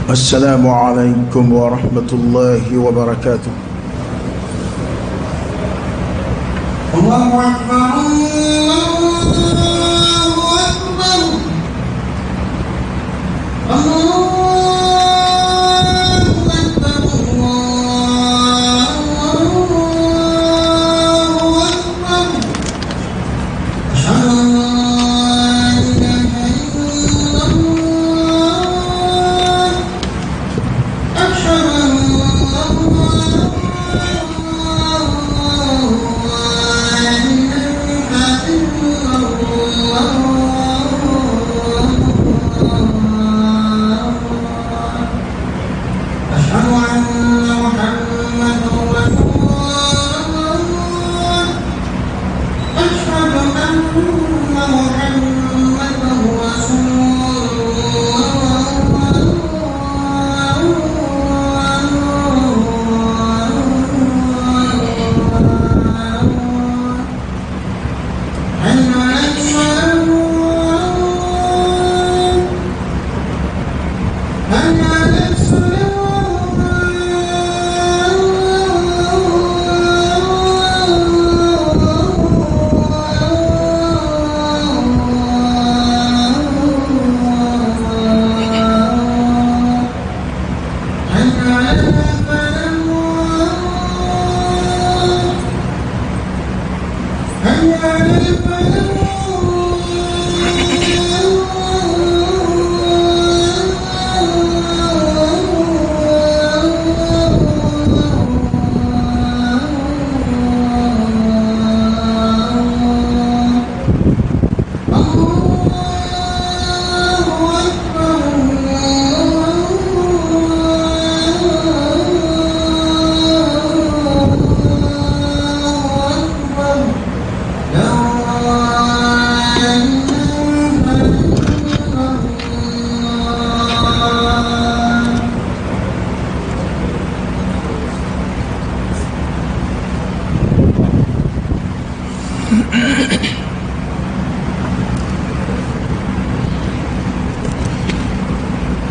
السلام عليكم ورحمة الله وبركاته. الله أكبر الله أكبر الله أكبر الله أكبر. أشهد أن لا إله إلا الله. أشهد أن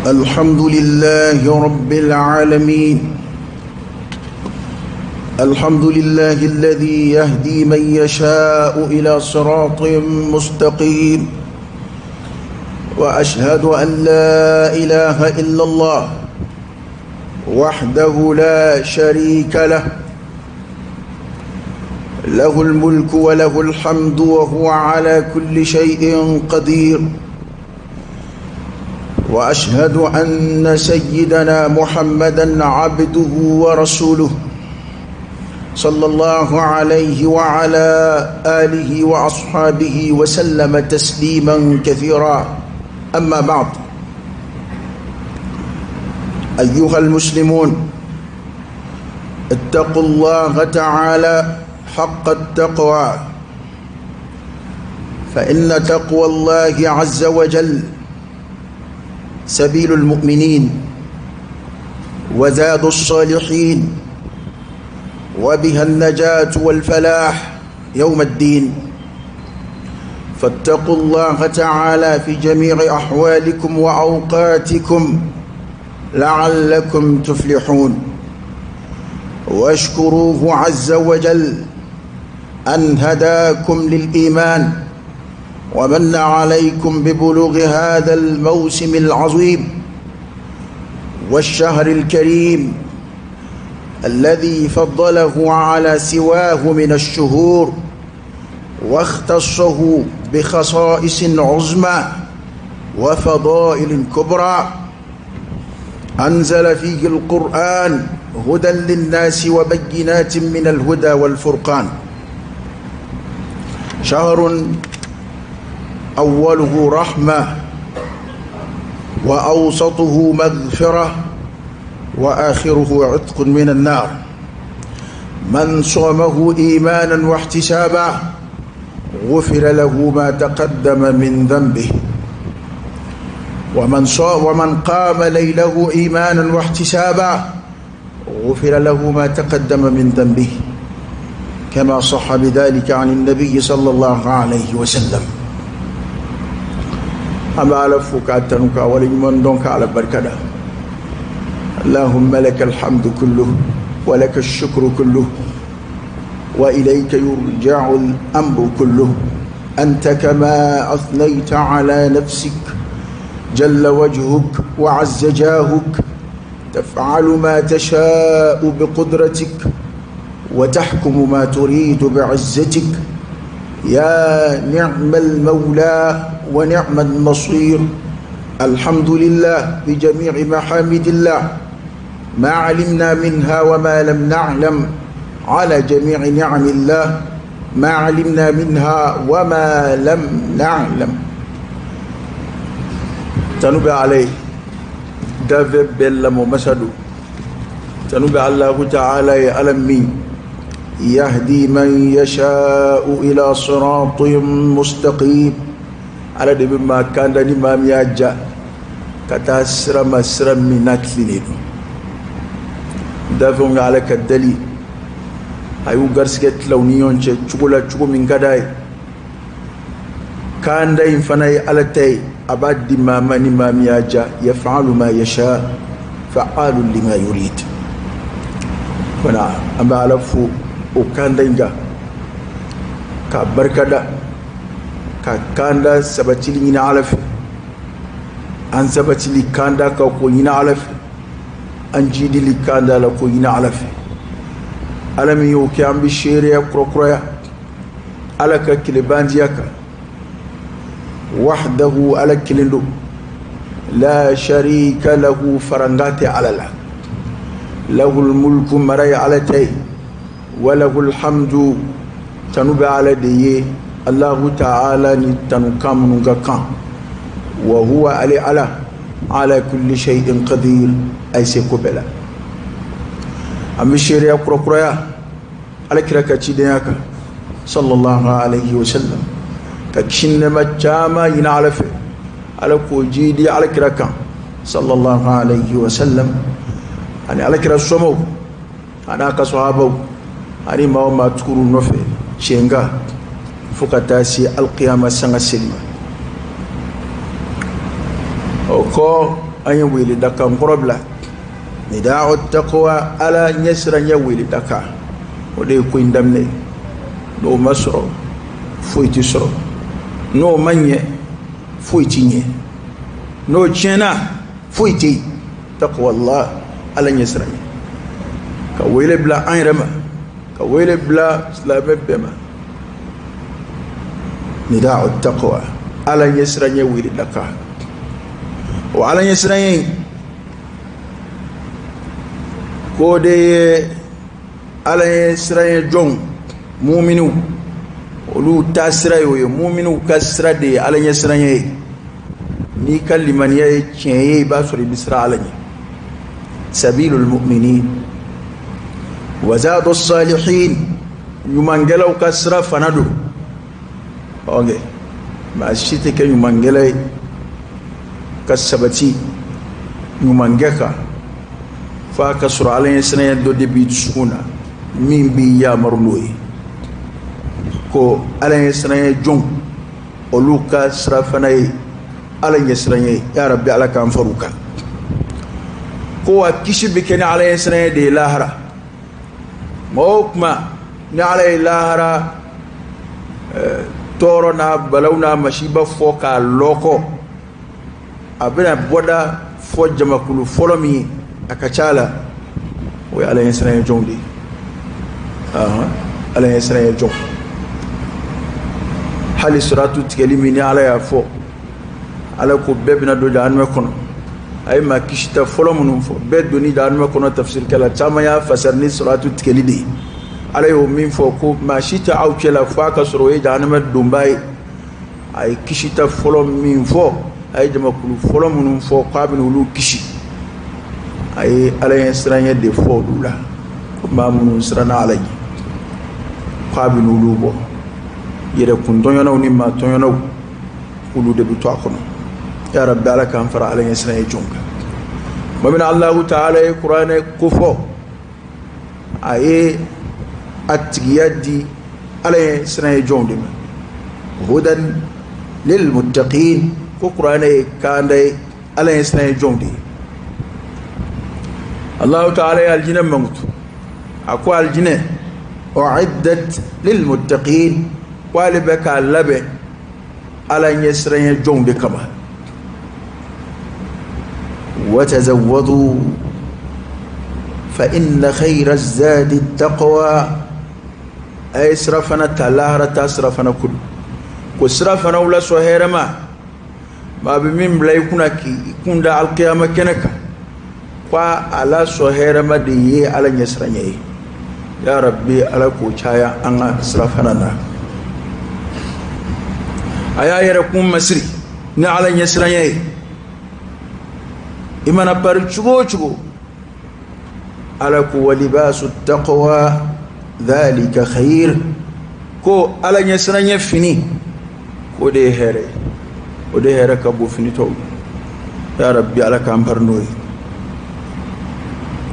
الحمد لله رب العالمين. الحمد لله الذي يهدي من يشاء إلى صراط مستقيم، وأشهد أن لا إله إلا الله وحده لا شريك له، له الملك وله الحمد وهو على كل شيء قدير. وأشهد أن سيدنا محمدا عبده ورسوله صلى الله عليه وعلى آله وأصحابه وسلم تسليما كثيرا. أما بعد، أيها المسلمون، اتقوا الله تعالى حق التقوى، فإن تقوى الله عز وجل سبيل المؤمنين وزاد الصالحين، وبها النجاة والفلاح يوم الدين. فاتقوا الله تعالى في جميع أحوالكم وأوقاتكم لعلكم تفلحون، واشكروه عز وجل أن هداكم للإيمان ومن عليكم ببلوغ هذا الموسم العظيم والشهر الكريم الذي فضله على سواه من الشهور، واختصه بخصائص عظمى وفضائل كبرى. أنزل فيه القرآن هدى للناس وبينات من الهدى والفرقان. شهر أوله رحمة وأوسطه مغفرة وآخره عتق من النار. من صامه إيمانا واحتسابا غفر له ما تقدم من ذنبه، ومن قام ليله إيمانا واحتسابا غفر له ما تقدم من ذنبه. كما صح بذلك عن النبي صلى الله عليه وسلم. أما على فوكا تنكا ولمن دونك على بركة. اللهم لك الحمد كله ولك الشكر كله وإليك يرجع الأمر كله، أنت كما أثنيت على نفسك جل وجهك وعز جاهك، تفعل ما تشاء بقدرتك وتحكم ما تريد بعزتك، يا نعم المولى ونعم النصير. الحمد لله بجميع محامد الله ما علمنا منها وما لم نعلم، على جميع نعم الله ما علمنا منها وما لم نعلم. تنبع عليه دافع بلا مسدو، تنبع الله تعالى يا يهدي من يشاء إلى صراط مستقيم. على دي بما كان دني ما مياجا كتا سرما سرمي ناتلينو دافع على كدلي ayu garisɛgɛ tila u ni ɲɔgɔn cɛ cogo la cogo min ka d'a ye. Kanda in fana ye ala ta ye, a b'a di maa ma ni maa min y'a ja. Yaf'alu ma yasha fa'alu lima yurid. Fana an bɛ ala fo o kanda in kan ka barikada, ka kanda sabatili ɲini ala fɛ, an sabatili kanda kan k'o ɲini ala fɛ, an jidili kanda la k'o ɲini ala fɛ. Ala min y'o kɛ an bɛ seereya kurakuraya ala ka kilebandiya kan. Wahdahu, ala kelen don, la sharika lahu, faranga tɛ ala la. Lahul mulku, mara ye ala ta ye, wa lahul hamdu, tanu bɛ ala de ye. Allahu ta'ala ni tanukan minnu ka kan. Wa huwa, ale ala, ala kulli shay'in qadir, a ye se ko bɛɛ la. An bɛ seereya kurakuraya ala kira ka cidenya kan sallallahu alayhi wa sallam, ka kisi nɛɛma caman ɲini ala fɛ, ala k'o jidi ala kira kan sallallahu alayhi wa sallam, ani ala kira somɔgɔw ani a ka sahabaw ani maa o maa tugur'u nɔfɛ tiɲɛ kan fo ka taa se alqiyama sanga seli ma. O kɔ an ye weledakan kɔrɔ bila nida'u taqwa, ala ɲɛsiranɲɛ weledakan, o de ye ko in daminɛ. N'o ma sɔrɔ foyi tɛ sɔrɔ, n'o ma ɲɛ foyi tɛ ɲɛ, n'o tiɲɛna foyi tɛ yen. Taqwa Allah, ala ɲɛsiranɲɛ, ka wele bila an yɛrɛ ma, ka wele bila silamɛ bɛɛ ma. Nida'u taqwa, ala ɲɛsiranɲɛ weledakan. O ala ɲɛsiranɲɛ k'o de ye ala ɲɛsiranɲɛ jɔnw muminiw olu ta sira ye, o ye muminiw ka sira de ye ala ɲɛsiranɲɛ ye. N'i ka limaniya ye tiɲɛ ye, i b'a sɔrɔ i bɛ siran ala ɲɛ. Sabilul mu'minin wa zadu salihin, ɲumankɛlaw ka sira fana don. Ok, maa si tɛ kɛ ɲumankɛla ye ka sabati ɲumankɛ kan f'a ka sɔrɔ ala ɲɛsiranɲɛ dɔ de b'i dusukun na min b'i yamaru n'o ye. Ko ala ɲɛsiranɲɛ jɔnw olu ka sira fana ye ala ɲɛsiranɲɛ ye. Ya Rabbi, ala k'an far'u kan. Ko wa kisi bɛ kɛ ni ala ɲɛsiranɲɛ de ye lahara. Maa o kuma ni ala ye lahara tɔɔrɔ n'a balaw n'a masiba fɔ k'a lɔkɔ, a bɛna bɔda fɔ jamakulu fɔlɔ min ye a ka ca la, o ye ala ɲɛsiranɲɛ jɔnw de ye. Ala ɲɛsiranɲɛ jɔnw. Hali siratu tigɛli min ni ala y'a fɔ, ala ko bɛɛ bɛna don jahanama kɔnɔ. A ye maa kisita fɔlɔ minnu fɔ, bɛɛ donni jahanama kɔnɔ, tafsirikɛla caman y'a fasari ni siratu tigɛli de ye. Ala y'o min fɔ ko maa si tɛ aw cɛ la f'a ka sɔrɔ o ye jahanama donbaa ye. A ye kisita fɔlɔ min fɔ, a ye jamakulu fɔlɔ minnu fɔ k'a bɛna olu kisi, a ye ala ɲɛsiranɲɛ de fɔ olu la. Ko maa minnu siranna ala ɲɛ k'a bɛna olu bɔ. Yɛrɛkun tɔɲɔnaw ni maa tɔɲɔnaw olu de bɛ to a kɔnɔ. Ya Rabbi, ala k'an fara ala ɲɛsiranɲɛ jɔn kan. Tuma min na Alahu taala ye kuranɛ kofɔ, a ye a tigiya di Ala ɲɛ siranɲɛ jɔnw de ma. Hudan lilmuttaqin, ko kuranɛ ye kanda ye Ala ɲɛ siranɲɛ jɔnw de ye. Allahu ta'ala ye aljinɛ mankutu, a ko aljinɛ uiddat lilmuttaqin, ko ale bɛ k'a labɛn Ala ɲɛ siranɲɛ jɔnw de kama. Watazawwadu fa inna khayra zadi taqwa, a ye sirafana ta lahara ta sirafana ko don, ko sirafanaw lasɔn hɛrɛma maa bɛ min bila i kunna k'i kun da alikiyama kɛnɛ kan, ko a lasɔn hɛrɛma de ye Ala ɲɛsiranɲɛ ye. Ya Rabbi, Ala k'o caya an ka sirafana na. A y'a yɛrɛ kun masiri ni Ala ɲɛsiranɲɛ ye. I mana pari cogo o cogo, Ala ko walibasu taqwa dhalika khair, ko Ala ɲɛsiranɲɛ fini k'o de ye hɛrɛ ye, o de hɛrɛ ka bon fini tɔw. Ya Rabbi, Ala k'an pari n'o ye.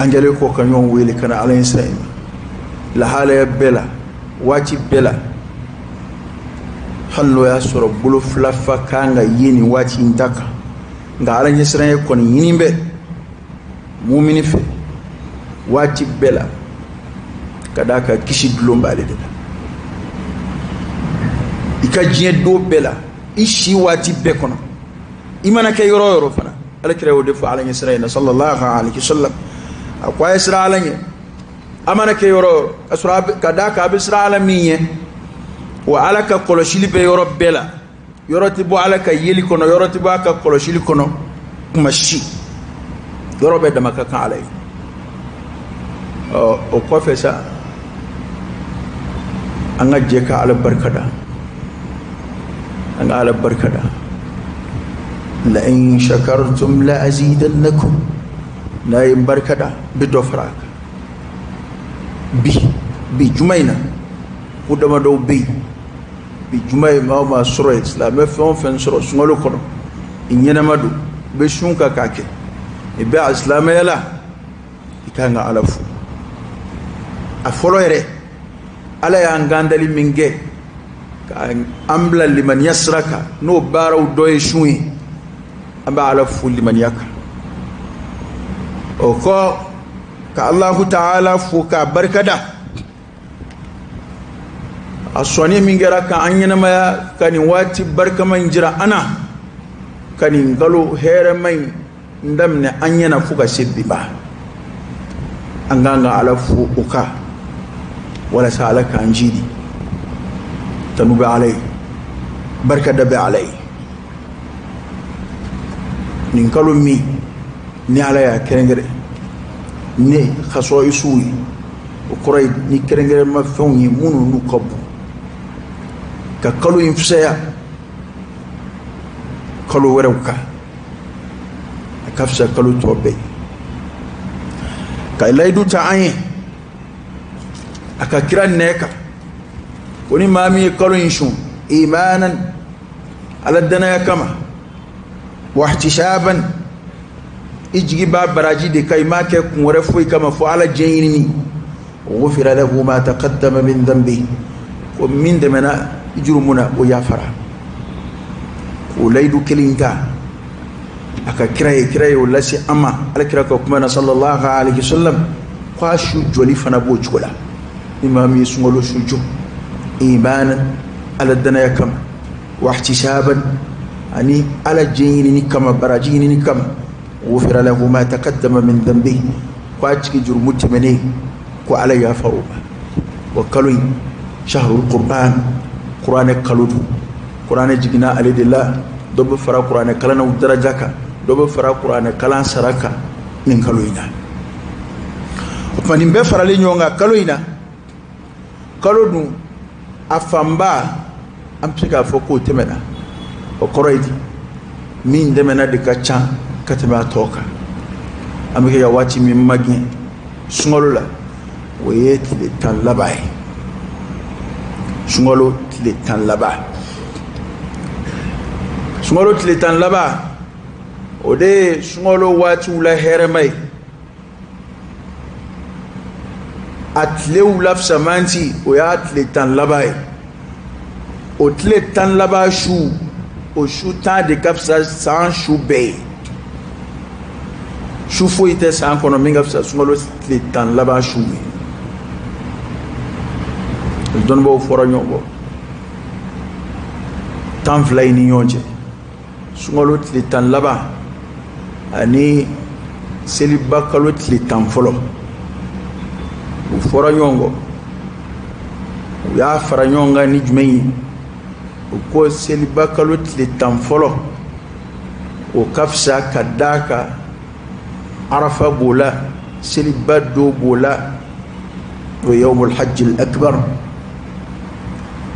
An kɛlen kɔ ka ɲɔgɔn wele ka na Ala ɲɛsiranɲɛ ma lahalaya bɛɛ la, waati bɛɛ la, hali n'o y'a sɔrɔ bolo fila fa kan ka ye nin waati in ta kan, nka Ala ɲɛsiranɲɛ kɔni ɲini bɛ mumini fɛ waati bɛɛ la, ka d'a kan kisi dulon b'ale de la. I ka diɲɛ don bɛɛ la, i si waati bɛɛ kɔnɔ, i mana kɛ yɔrɔ o yɔrɔ fana, Ala kira y'o de fɔ Ala ɲɛsiranɲɛ na sallallahu alaihi wasallam. A ko a ye siran Ala ɲɛ, a mana kɛ yɔrɔ o yɔrɔ, ka sɔrɔ ka d'a kan a bɛ siran Ala min ɲɛ, wa Ala ka kɔlɔsili bɛ yɔrɔ bɛɛ la, yɔrɔ tɛ bɔ Ala ka yeli kɔnɔ, yɔrɔ tɛ bɔ a ka kɔlɔsili kɔnɔ kuma si, yɔrɔ bɛɛ dama ka kan Ala ye. Ɔ o kɔfɛ sa, an ka jɛ ka Ala barika da, an ka Ala barika da. La in shakartum la azidannakum, n'a ye n barika da, n bɛ dɔ fara a kan. Bi juma in na, ko damadɔw bɛ yen. Bi juma ye maa o maa sɔrɔ yen, silamɛ fɛn o fɛn sɔrɔ sunkalo kɔnɔ, i ɲɛnama don, i bɛ sun kan k'a kɛ, i bɛ a silamɛya la, i kan ka Ala fo. A fɔlɔ yɛrɛ, Ala y'an kandali min kɛ ka an bila limaniya sira kan, n'o baaraw dɔ ye sun ye, an bɛ Ala fo limaniya kan. O kɔ, ka Alahu ta'ala fo k'a barikada a sɔnni min kɛra ka an ɲɛnamaya ka nin waati barikama in jira an na, ka nin kalo hɛrɛma in daminɛ an ɲɛna fo ka se bi ma. An kan ka Ala fo o kan walasa Ala k'an jidi. Tanu bɛ Ala ye, barikada bɛ Ala ye. Nin kalo min ni Ala y'a kɛrɛnkɛrɛn ni khasɔisiw ye, o kɔrɔ ye ni kɛrɛnkɛrɛnma fɛnw ye minnu n'u ka bon, ka kalo in fisaya kalo wɛrɛw kan, a ka fisa kalo tɔ bɛɛ ye. Ka layidu ta an ye a ka kira nɛ kan, ko ni maa min ye kalo in sun imanan, Ala danaya kama, wahtisaban, i jigi b'a baraji de kan, i m'a kɛ kun wɛrɛ foyi kama fo Ala diɲɛ ɲinini, ghufira lahu ma taqaddama min dhanbi, ko min tɛmɛna jurumu na o yafara. K'o layidu kelen ta a ka kira ye, kira ye o lase an ma, Ala kira ka kuma na sallallahu alaihi wasallam, ko a su jɔli fana b'o cogo la. Ni maa min ye sunkalo su jɔ imanan, Ala danaya kama, wahtisaban, ani Ala diɲɛ ɲinini kama, baraji ɲinini kama, ghufira lahu ma taqaddama min dhanbi, ko a tigi jurumu tɛmɛnen ko Ala yafara o ma. O kalo in shahrul Qur'an, kuranɛ kalo don, kuranɛ jiginna ale de la, dɔ bɛ fara kuranɛ kalannaw daraja kan, dɔ bɛ fara kuranɛ kalan sara kan nin kalo in na. O tuma nin bɛɛ faralen ɲɔgɔn kan kalo in na, kalo dun a fanba an bɛ se k'a fɔ k'o tɛmɛna. O kɔrɔ ye di, min tɛmɛna de ka ca ka tɛmɛ a tɔ kan. An bɛ kɛ ka waati min magɛn sunkalo la, o ye tile 10 laban ye, sunkalo tile 10 laban. Sunkalo tile 10 laban, o de ye sunkalo waatiw la hɛrɛma ye. A tilew la fisamanti, o y'a tile 10 laban ye. O tile 10 laban su, o su 10 de ka fisa san su bɛɛ ye. Su foyi tɛ san kɔnɔ min ka fisa sunkalo tile 10 laban su ye. Dɔnnibaaw fɔra ɲɔgɔn kɔ 12 in ni ɲɔgɔn cɛ, sunkalo tile 10 laban ani seliba kalo tile 10 fɔlɔ, u fɔra ɲɔgɔn kɔ. U y'a fara ɲɔgɔn kan ni jumɛn ye? U ko seliba kalo tile 10 fɔlɔ o ka fisa ka d'a kan arafa b'o la, seliba dɔ b'o la, o ye yawmul hajjil akbar.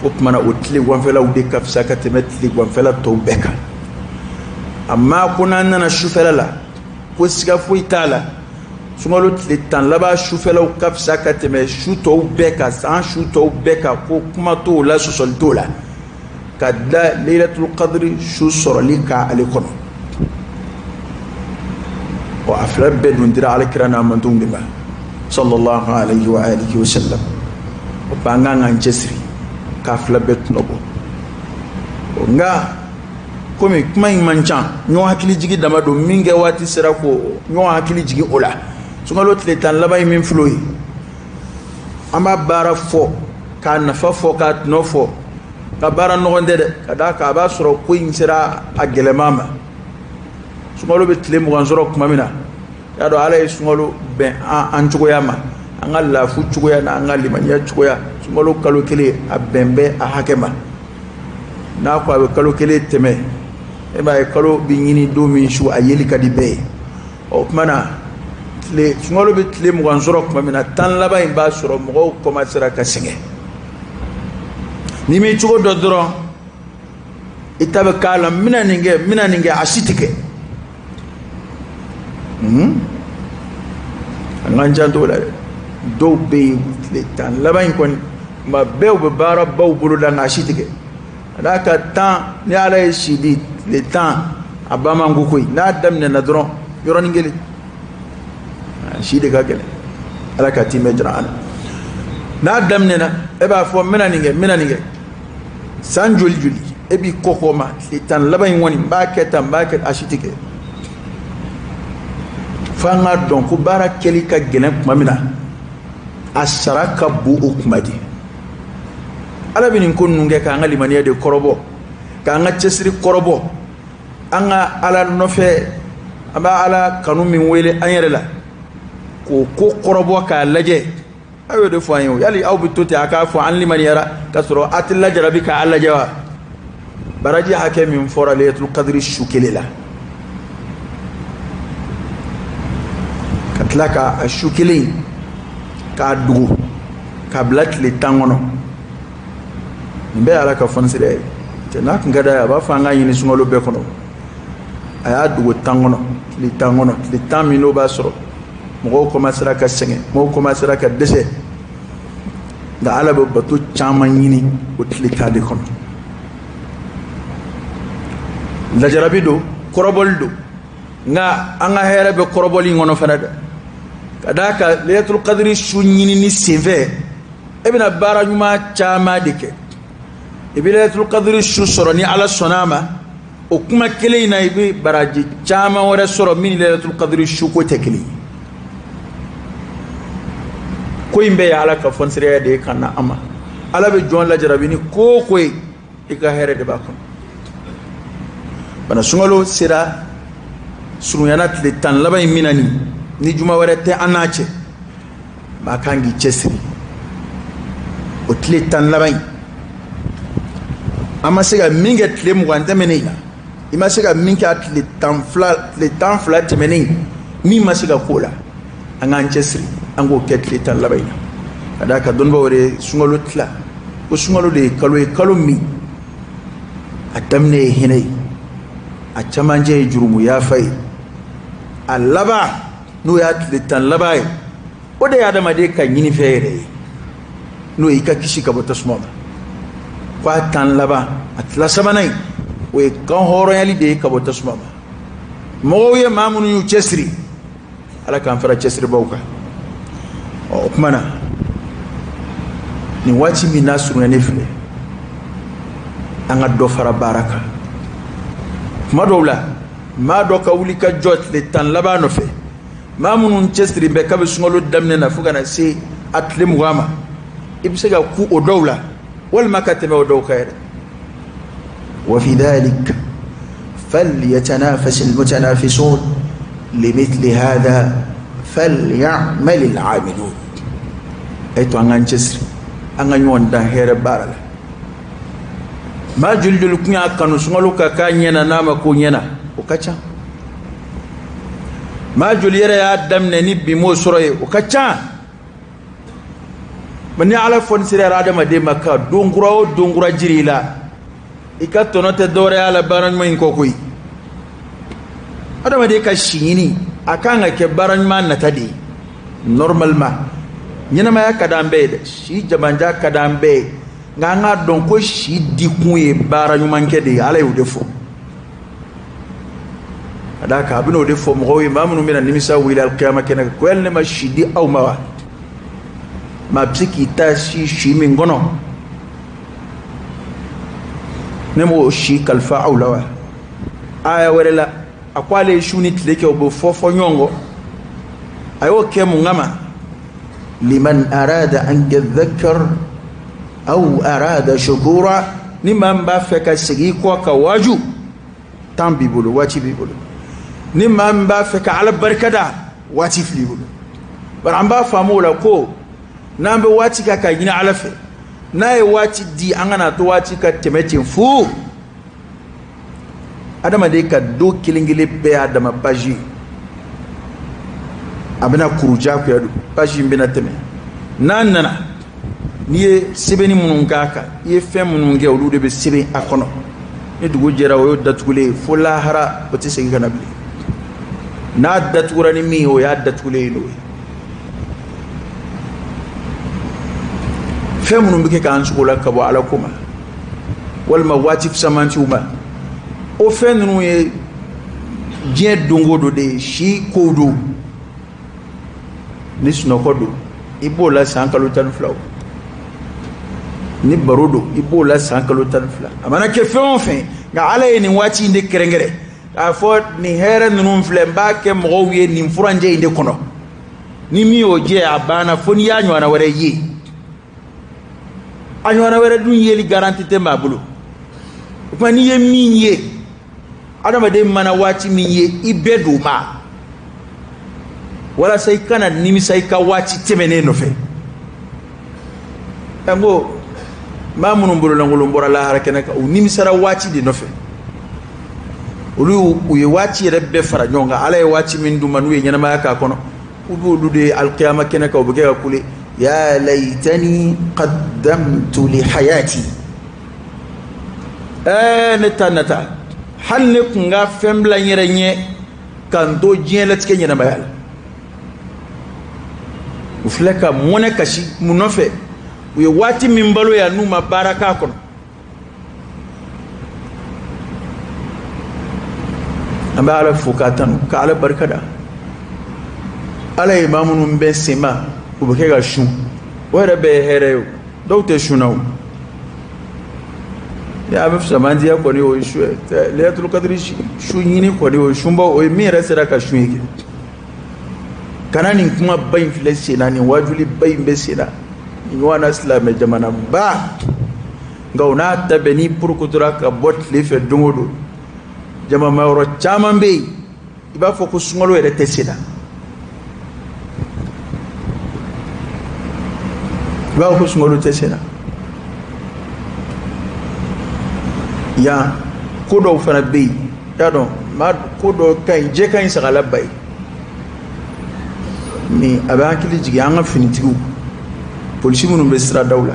O tuma na o tile ganfɛlaw de ka fisa ka tɛmɛ tile ganfɛla tɔw bɛɛ kan. Amma ko n'an nana sufɛla la, ko siga foyi t'a la, sunkalo tile 10 laban sufɛlaw ka fisa ka tɛmɛ su tɔw bɛɛ kan, san su tɔw bɛɛ kan, ko kuma t'o la, sɔsɔli t'o la, ka da Laylatul Qadri su sɔrɔli kan ale kɔnɔ. Ɔ, a fila bɛɛ dun dira Alakira n'a mantonw de ma, sallallahu alayhi wa alihi wa sallam. O ba an kan k'an cɛsiri k'a fila bɛɛ tɔnɔ bɔ. Ɔ, nka komi kuma in man ca, ɲɔgɔn hakili jigi dama don, min kɛ waati sera ko ɲɔgɔn hakili jigi o la. Sunkalo tile 10 laban in min filɛ o ye, an b'a baara fɔ, k'a nafa fɔ, k'a tɔnɔ fɔ, ka baara nɔgɔn tɛ dɛ, ka d'a kan a b'a sɔrɔ ko in sera a gɛlɛman ma. Sunkalo bɛ tile 20 sɔrɔ tuma min na, y'a dɔn Ala ye sunkalo bɛn an cogoya ma, an ka lafu cogoya n'an ka limaniya cogoya. Sunkalo kalo kelen a bɛn bɛ a hakɛ ma. N'a ko a bɛ kalo kelen tɛmɛ, e b'a ye kalo bɛ ɲini don min su, a yeli ka di bɛɛ ye. O tuma na sunkalo bɛ tile 20 sɔrɔ tuma min na, 10 laban in b'a sɔrɔ mɔgɔw commencera ka sɛgɛn. N'i m'i cogo dɔn dɔrɔn, i ta bɛ k'a la, n bɛna nin kɛ, n bɛna nin kɛ, a si tɛ kɛ. An k'an janto o la dɛ. Dɔw bɛ yen tile 10 laban in kɔni, tuma bɛɛ u bɛ baarabaw boloda, nka a si tɛ kɛ. Ka d'a kan 10, ni Ala ye si di, tile 10 a ba man go koyi. N'a daminɛna dɔrɔn yɔrɔnin kelen, a si de ka gɛlɛn. Ala ka timɛ jira an na. N'a daminɛna, e b'a fɔ n bɛna nin kɛ, n bɛna nin kɛ. San joli joli e b'i kɔ kɔ ma, tile 10 laban in kɔni n b'a kɛ tan, n b'a kɛ, a si tɛ kɛ. F'an k'a dɔn ko baara kɛli ka gɛlɛn tuma min na, a sara ka bon o kuma de. Ala bɛ nin ko ninnu kɛ k'an ka limaniya de kɔrɔbɔ, k'an ka cɛsiri kɔrɔbɔ, an ka Ala nɔfɛ, an b'a Ala kanu min wele an yɛrɛ la, k'o ko kɔrɔbɔ k'a lajɛ. A y'o de fɔ an ye o. Yali aw bɛ to ten a k'a fɔ an limaniyara k'a sɔrɔ a tɛ lajarabi k'a lajɛ wa? Baraji hakɛ min fɔra Laylatul Qadri su kelen la, ka tila k'a su kelen k'a dogo k'a bila tile 10 kɔnɔ, nin bɛɛ ye Ala ka fɔnisiriya ye. Cɛ n'a kun ka d'a ye, a b'a fɔ an k'a ɲini sunkalo bɛɛ kɔnɔ. A y'a dogo 10 kɔnɔ, tile 10 kɔnɔ, tile 10 min n'o b'a sɔrɔ mɔgɔw commencera ka sɛgɛn, mɔgɔw commencera ka dɛsɛ, nka Ala bɛ bato caman ɲini o tile 10 de kɔnɔ. Lajarabi don, kɔrɔbɔli don, nka an ka hɛrɛ bɛ kɔrɔbɔli in kɔnɔ fana dɛ. Ka d'a kan Laylatul Qadri su ɲinini senfɛ, e bɛna baara ɲuman caman de kɛ. I bɛ Laylatul Qadri su sɔrɔ ni Ala sɔnna a ma, o kuma kelen in na i bɛ baraji caman wɛrɛ sɔrɔ min ni Laylatul Qadri su ko tɛ kelen ye. Ko in bɛɛ ye Ala ka fɔnisiriya de ye ka na an ma. Ala bɛ jɔn lajarabi ni ko o ko ye, i ka hɛrɛ de b'a kɔnɔ. Bana sunkalo sera surunyana tile 10 laban in min na nin, ni juma wɛrɛ tɛ an n'a cɛ, maa kan k'i cɛsiri o tile 10 laban in. An ma se ka min kɛ tile 20 tɛmɛnen in na, i ma se ka min kɛ a tile 12, tile 12 tɛmɛnen in, min ma se ka k'o la, an k'an cɛsiri an k'o kɛ tile 10 laban in na. Ka d'a kan dɔnnibaaw yɛrɛ ye sunkalo tila ko sunkalo de ye kalo ye, kalo min a daminɛ ye hinɛ ye, a camancɛ ye jurumu yafa ye, a laban n'o y'a tile 10 laban ye, o de ye adamaden ka ɲinifɛn yɛrɛ ye, n'o ye i ka kisi ka bɔ tasuma ma. Ko a 10 laban, a tila sabanan in, o ye kan hɔrɔnyali de ye ka bɔ tasuma ma. Mɔgɔw ye maa minnu y'u cɛsiri, Ala k'an fara cɛsiribaw kan. Ɔ, o tuma na Nin waati min n'a surunyalen filɛ, an ka dɔ fara baara kan. Tuma dɔw la, maa dɔ ka wuli ka jɔ tile 10 laban nɔfɛ, maa minnu cɛsiri bɛ kabi sunkalo daminɛ na fo ka na se a tile 20 ma, i bɛ se ka ku o dɔw la walima ka tɛmɛ o dɔw kan yɛrɛ. Wa fi dhalik falyatanafas almutanafisun limithli hadha falyamal al'amilun. A ye to an k'an cɛsiri, an ka ɲɔgɔn dan hɛrɛ baara la. Maa joli joli kun y'a kanu sunkalo ka k'a ɲɛ na, n'a ma ko ɲɛ na, o ka ca. Maa joli yɛrɛ y'a daminɛ ni bi m'o sɔrɔ ye, o ka ca. Mɛ ni Ala fɔnisera yɛrɛ adamaden ma ka don kura o don kura jiri i la, i ka tɔnɔ tɛ dɔwɛrɛ y'a la baara ɲuman in kɔ koyi. Adamaden ka si ɲini, a kan ka kɛ baara ɲuman nata de ye. Normalement ɲɛnamaya ka d'an bɛɛ ye dɛ, si jamanjan ka d'an bɛɛ ye, nka an k'a dɔn ko si dikun ye baara ɲuman kɛ de ye. Ala y'o de fɔ. Ka d'a kan a bɛna o de fɔ mɔgɔw ye, maa minnu bɛna nimisa wuli alikiyama kɛnɛ kan, ko yali ne ma si di aw ma wa? Maa bɛ se k'i ta si si min kɔnɔ, ne m'o si kalifa aw la wa? Aya wɛrɛ la, a ko ale ye su ni tile kɛ, o bɛ fɔ fɔ ɲɔgɔn kɔ. A y'o kɛ mun kama? Liman arada an yadhakkar aw arada shukura. Ni maa min b'a fɛ ka segin i kɔ ka waaju, temps b'i bolo, waati b'i bolo. Ni maa min b'a fɛ ka Ala barika da, waati fil'i bolo. Bari an b'a faamu o la ko n'an bɛ waati kɛ ka ɲini Ala fɛ, n'a ye waati di, an kana to waati ka tɛmɛ ten fu. Adamaden ka don kelen kelen bɛɛ y'a dama page ye, a bɛna kuru diyagoya don, page in bɛna tɛmɛ. N'a nana, n'i ye sɛbɛnni minnu k'a kan, i ye fɛn minnu kɛ, olu de bɛ sɛbɛn a kɔnɔ. Ni dugu jɛra, o y'o datugulen ye fo lahara, o tɛ segin ka na bilen. N'a datugura ni min ye, o y'a datugulen ye n'o ye. Fɛn minnu bɛ kɛ k'an sogo la ka bɔ Ala ko ma, walima waati fisamantiw ma, o fɛn ninnu ye diɲɛ don o don de ye, si kow don. Ni sunɔgɔ don, i b'o la san kalo 12 o. Ni baro don, i b'o la san kalo 12. A mana kɛ fɛn o fɛn, nka Ala ye nin waati in de kɛrɛnkɛrɛn k'a fɔ nin hɛrɛ ninnu filɛ, n b'a kɛ mɔgɔw ye nin furancɛ in de kɔnɔ. Ni min y'o jɛ, a banna, fo n'i y'a ɲɔgɔnna wɛrɛ ye. A ɲɔgɔnna wɛrɛ dun yeli garanti tɛ maa bolo. O tuma n'i ye min ye, adamaden mana waati min ye, i bɛɛ don ma, walasa i kana nimisa i ka waati tɛmɛnen nɔfɛ. Ɛ, n ko maa minnu bololankolon bɔra lahara kɛnɛ kan, u nimisara waati de nɔfɛ. Olu u ye waati yɛrɛ bɛɛ fara ɲɔgɔn kan. Ala ye waati min d'u ma, n'u ye ɲɛnamaya k'a kɔnɔ, u b'olu de ye alikiyama kɛnɛ kan, u bɛ kɛ ka kule: ya laytani qaddamtu li hayati. Ɛɛ, ne ta nata, hali ne kun ka fɛn bila n yɛrɛ ɲɛ ka n to diɲɛlatigɛ ɲɛnamaya la. U filɛ ka mɔnɛ kasi mun nɔfɛ? U ye waati min balo yan, n'u ma baara k'a kɔnɔ. An bɛ Ala fo k'a tanu, ka Ala barika da. Ala ye maa minnu bɛn sen ma, u bɛ kɛ ka sun, o yɛrɛ bɛɛ ye hɛrɛ ye. O dɔw tɛ sun na o. A bɛ fisamantiya kɔni, o ye su ye. Laylatul Qadri su ɲini kɔni, o ye sunba, o ye min yɛrɛ sera ka sun ye kɛ. Kana nin kuma ba in filɛ sen na, nin wajuli ba in bɛ sen na, nin ɲɔgɔnna silamɛ jamana ba. Nka o n'a ta bɛɛ, n'i porokotora ka bɔ tile fɛ don o don, jamamayɔrɔ caman bɛ yen, i b'a fɔ ko sunkalo yɛrɛ tɛ sen na. I b'a fɔ ko sunkalo tɛ sen na. Yan ko dɔw fana bɛ yen, i y'a dɔn, maa ko dɔw ka ɲi, jɛ ka ɲi sagala ba ye. Ni a bɛ hakili jigin an ka finitigiw, polisi minnu bɛ siradaw la,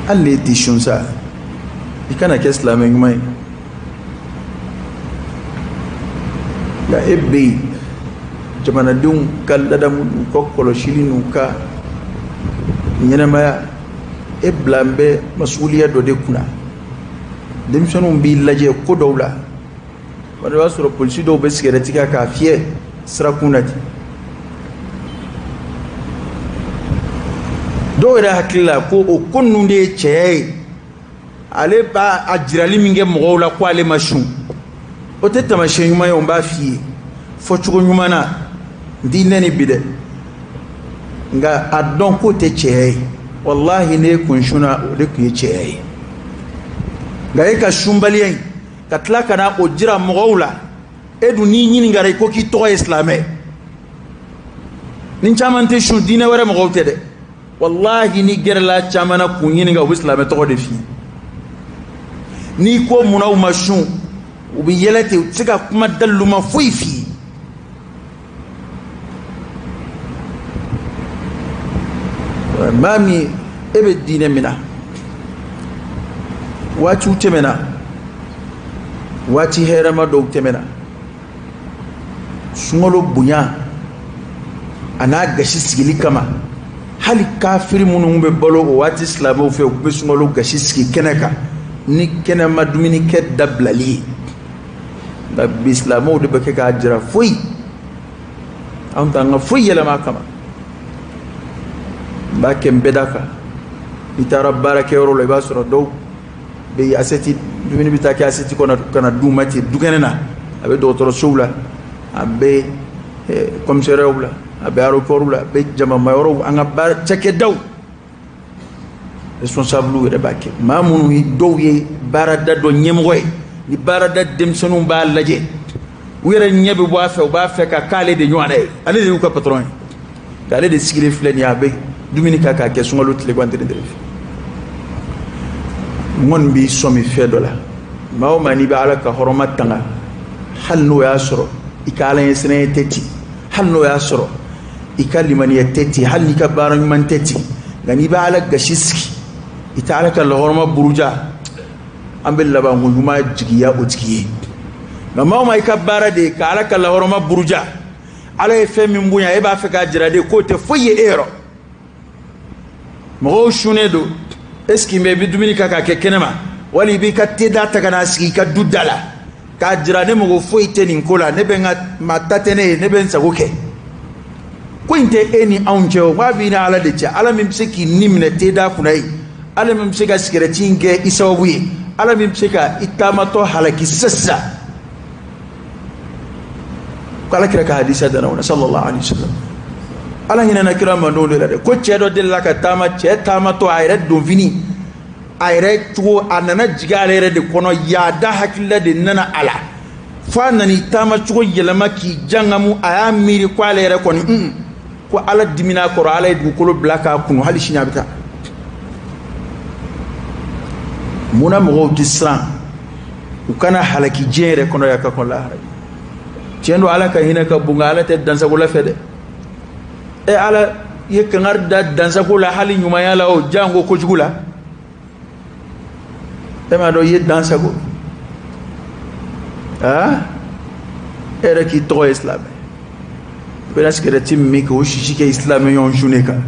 hali n'e tɛ sun sa, i kana kɛ silamɛ ɲuman ye. Nka e bɛ yen, jamanadenw ka ladamu n'u ka kɔlɔsili n'u ka ɲɛnamaya, e bila n bɛ masuliya dɔ de kunna. Denmisɛnninw b'i lajɛ ko dɔw la, wala i b'a sɔrɔ polisi dɔw bɛ sigɛrɛti kɛ k'a fiyɛ sirakun na ten. Dɔw yɛrɛ hakili la ko o ko ninnu de ye cɛya ye, ale b'a a jirali min kɛ mɔgɔw la ko ale ma sun, o tɛ taamasiyɛn ɲuman ye. O n b'a f'i ye fɔcogo ɲuman na, n t'i nɛni bi dɛ, nka a dɔn k'o tɛ cɛya ye. Walahi n'e kun sunna, o de tun ye cɛya ye. Nka e ka sunbaliya in ka tila ka na o jira mɔgɔw la, e dun n'i ɲininkara i ko k'i tɔgɔ ye silamɛ, ni caman tɛ sun, diinɛ wɛrɛ mɔgɔw tɛ dɛ. Walahi ni gɛrɛla caman na k'u ɲininka, u bɛ silamɛ tɔgɔ de f'i ye. N'i ko munna u ma sun, u bɛ yɛlɛ ten, u tɛ se ka kuma daliluma foyi f'i ye. Maa min e bɛ diinɛ min na, waatiw tɛmɛna, waati hɛrɛma dɔw tɛmɛna, sunkalo bonya a n'a gasi sigili kama, hali kafiri minnu bɛ balo o waati silamɛw fɛ, u bɛ sunkalo gasi sigi kɛnɛ kan ni kɛnɛma dumunikɛ dabilali ye. Nka bi silamɛw de bɛ kɛ k'a jira foyi, anw t'an ka foyi yɛlɛma a kama. N b'a kɛ n bɛɛ da kan. N'i taara baarakɛyɔrɔ la, i b'a sɔrɔ dɔw bɛ asɛti, dumuni bɛ taa kɛ asɛti kɔnɔ ka na d'u ma ten dukɛnɛ na. A bɛ dɔgɔtɔrɔsow la, a bɛ commissariatw la, a bɛ aéroport la, a bɛ jamamayɔrɔw, an ka baara cakɛdaw responsable yɛrɛ b'a kɛ. Maa minnu ye dɔw ye baarada dɔ ɲɛmɔgɔ ye, ni baarada denmisɛnninw b'a lajɛ, u yɛrɛ ɲɛ bɛ bɔ a fɛ, u b'a fɛ ka k'ale de ɲɔgɔnna ye, ale de y'u ka patron ye, nka ale de sigilen filɛ nin ye, a bɛ dumuni kɛ k'a kɛ sunkalo tile gan tere fɛ. N kɔni b'i sɔmi fɛn dɔ la, maa o maa n'i bɛ Ala ka hɔrɔma tanga, hali n'o y'a sɔrɔ i ka Ala ɲɛsiranya tɛ ten, hali n'o y'a sɔrɔ i ka limaniya tɛ ten, hali n'i ka baara ɲuman tɛ ten, nka n'i bɛ Ala gasi sigi, i tɛ Ala ka lahɔrɔma buruja, an bɛ labanko ɲuman jigiya o tigi ye. Nka maa o maa i ka baara de ye ka Ala ka lahɔrɔma buruja, Ala ye fɛn min bonya, e b'a fɛ k'a jira de k'o tɛ foyi ye e yɔrɔ. Mɔgɔw sunnen don, est ce que i bɛ dumuni kɛ k'a kɛ kɛnɛma, wali i b'i ka teda ta ka n'a sigi i ka du da la k'a jira ne mago foyi tɛ nin ko la, ne bɛ n ka maa ta tɛ ne ye, ne bɛ n sago kɛ. Ko in tɛ e ni anw cɛ o, k'a b'i ni Ala de cɛ. Ala min bɛ se k'i ni minɛ teda kunna ye, Ala min bɛ se ka sigɛrɛti in kɛ i sababu ye, Ala min bɛ se ka i taamatɔ halaki sisan sisan. Ko Ala kira ka hadisa dana o la, sallallahu alaihi wasallam. Ala hinɛna kira mandenw de la dɛ. Ko cɛ dɔ delila ka taama, cɛ taamatɔ a yɛrɛ donfini, a yɛrɛ cogo, a nana jigin ale yɛrɛ de kɔnɔ, yaada hakilila de nana a la, fo a nana i taama cogo yɛlɛma k'i jangamu. A y'a miiri ko ale yɛrɛ kɔni, ko Ala dimina a kɔrɔ, Ala ye dugukolo bila k'a kunu, hali sini a bɛ taa. Munna mɔgɔw tɛ siran u kana halaki diɲɛ yɛrɛ kɔnɔ yan ka kɔn lahara? Tiɲɛ don, Ala ka hinɛ ka bon, nka Ala tɛ dansago la fɛ dɛ. E Ala ye kangari da dansago la hali ɲumanya la, o jango kojugu la. E m'a dɔn i ye dansago, aa e yɛrɛ k'i tɔgɔ ye silamɛ, i bɛna sigɛrɛti min k'o sisi kɛ silamɛ ɲɔgɔn sunnen kan,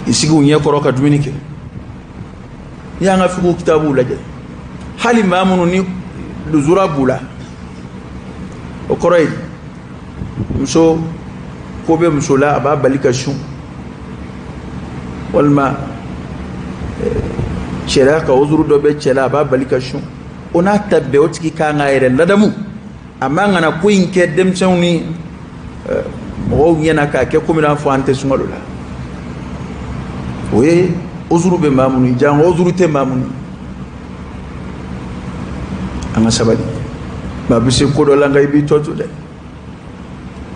i sigi u ɲɛ kɔrɔ ka dumuni kɛ. N'i y'an ka fiqhu kitabuw lajɛ, hali maa minnu ni luzura b'u la, o kɔrɔ ye muso ko bɛ muso la, a b'a bali ka sun, walima cɛla ka uzuru dɔ bɛ cɛ la, a b'a bali ka sun, o n'a ta bɛɛ, o tigi kan k'a yɛrɛ ladamu. A man kana ko in kɛ denmisɛnw ni mɔgɔw ɲɛna k'a kɛ komi n'a fɔ an tɛ sunkalo la. O ye uzuru bɛ maa minnu ye, jango uzuru tɛ maa minnu ye. An ka sabali, maa bɛ se ko dɔ la, nka i b'i tɔ to dɛ.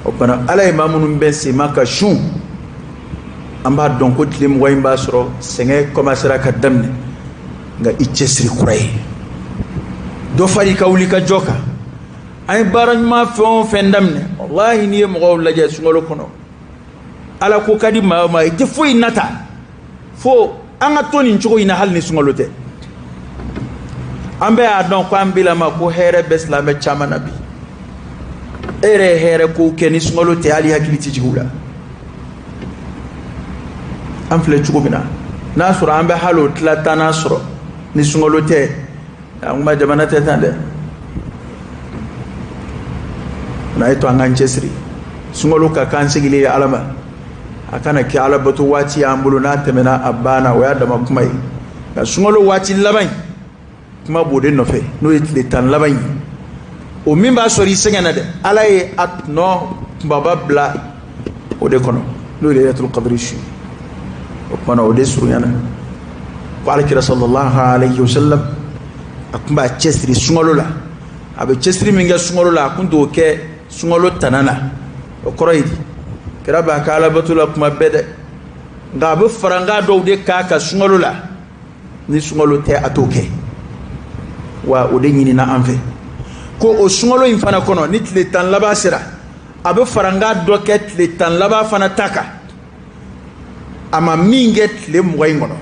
O fana, Ala ye maa minnu bɛn senma ka sun, an b'a dɔn ko tile 20 in b'a sɔrɔ sɛgɛn commencera ka daminɛ, nka i cɛsiri kura ye dɔ fari ka wuli ka jɔ kan. An ye baara ɲuman fɛn o fɛn daminɛ, walahi n'i ye mɔgɔw lajɛ sunkalo kɔnɔ, Ala ko ka di maa o maa, i tɛ foyi nata fo an ka to nin cogo in na, hali ni sunkalo tɛ. An bɛɛ y'a dɔn ko an bilama ko hɛrɛ bɛ silamɛ caman na bi. E yɛrɛ ye hɛrɛ kow kɛ ni sunkalo tɛ, hali hakili tɛ jigin u la. An filɛ cogo min na, n'a sɔrɔ an bɛ hali o tila tannan sɔrɔ ni sunkalo tɛ, an kuma jamana tɛ tan dɛ. N'a ye to an k'an cɛsiri, sunkalo ka k'an segilen ye Ala ma. A kana kɛ alabato waati y'an bolo, n'a tɛmɛna a banna, o y'a dama kuma ye. Nka sunkalo waati laban in, kuma b'o de nɔfɛ, n'o ye tile 10 laban ye. O min b'a sɔrɔ i sɛgɛn na dɛ, Ala ye a tɔnɔ kunbaba bila o de kɔnɔ, n'o ye Laylatul Qadri su ye. O tuma na o de surunyana ko Alakira sallallahu alayhi wa sallam a tun b'a cɛsiri sunkalo la. A bɛ cɛsiri min kɛ sunkalo la, a tun t'o kɛ sunkalo tana na. O kɔrɔ ye di? Kira b'a ka alabato la kuma bɛɛ dɛ, nka a bɛ farankan dɔw de k'a ka sunkalo la, ni sunkalo tɛ a t'o kɛ. Wa o de ɲinina an fɛ ko o sunkalo in fana kɔnɔ, ni tile 10 laban sera, a bɛ farankan dɔ kɛ tile 10 laban fana ta kan, a ma min kɛ tile 20 in kɔnɔ.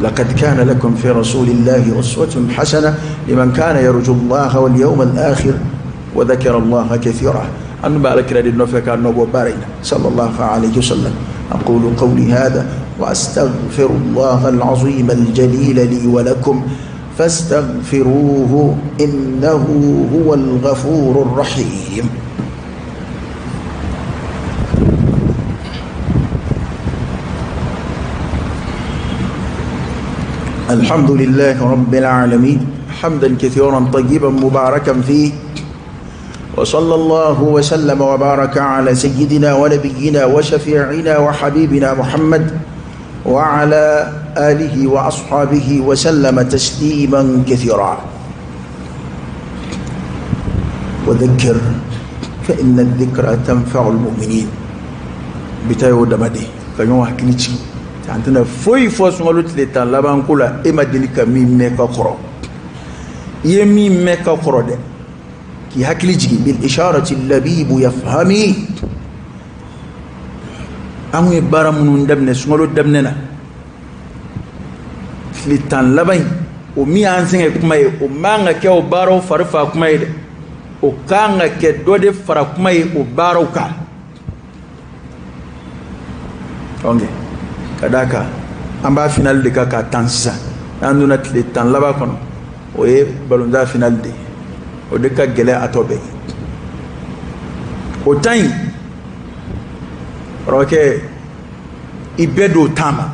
لقد كان لكم في رسول الله أسوة حسنة لمن كان يرجو الله واليوم الآخر وذكر الله كثيرا. أن بالك رد نفك النبو بارين صلى الله عليه وسلم. أقول قولي هذا وأستغفر الله العظيم الجليل لي ولكم فاستغفروه إنه هو الغفور الرحيم. الحمد لله رب العالمين حمدا كثيرا طيبا مباركا فيه، وصلى الله وسلم وبارك على سيدنا ونبينا وشفيعنا وحبيبنا محمد وعلى آله وأصحابه وسلم تسليما كثيرا. وذكر فإن الذكرى تنفع المؤمنين. بتايو دمدي كيوم حكيني an tɛna foyi fɔ sunkalo tile 10 laban ko la, e ma deli ka min mɛn ka kɔrɔ. I ye min mɛn ka kɔrɔ dɛ, k'i hakili jigin. Bil isharati labibu yafhami. An ye baara minnu daminɛ sunkalo daminɛ na, tile 10 laban in, o min y'an sɛgɛn kuma ye, o man ka kɛ o baaraw fari fa kuma ye dɛ, o kan ka kɛ dɔ de fara kuma ye o baaraw kan. Ok, ka d'a kan an b'a finali de kan k'a tan sisan. N'an donna tile 10 laban kɔnɔ, o ye balontan finali de ye, o de ka gɛlɛn a tɔ bɛɛ ye. O tan in, kɔrɔkɛ, i bɛɛ don tan ma,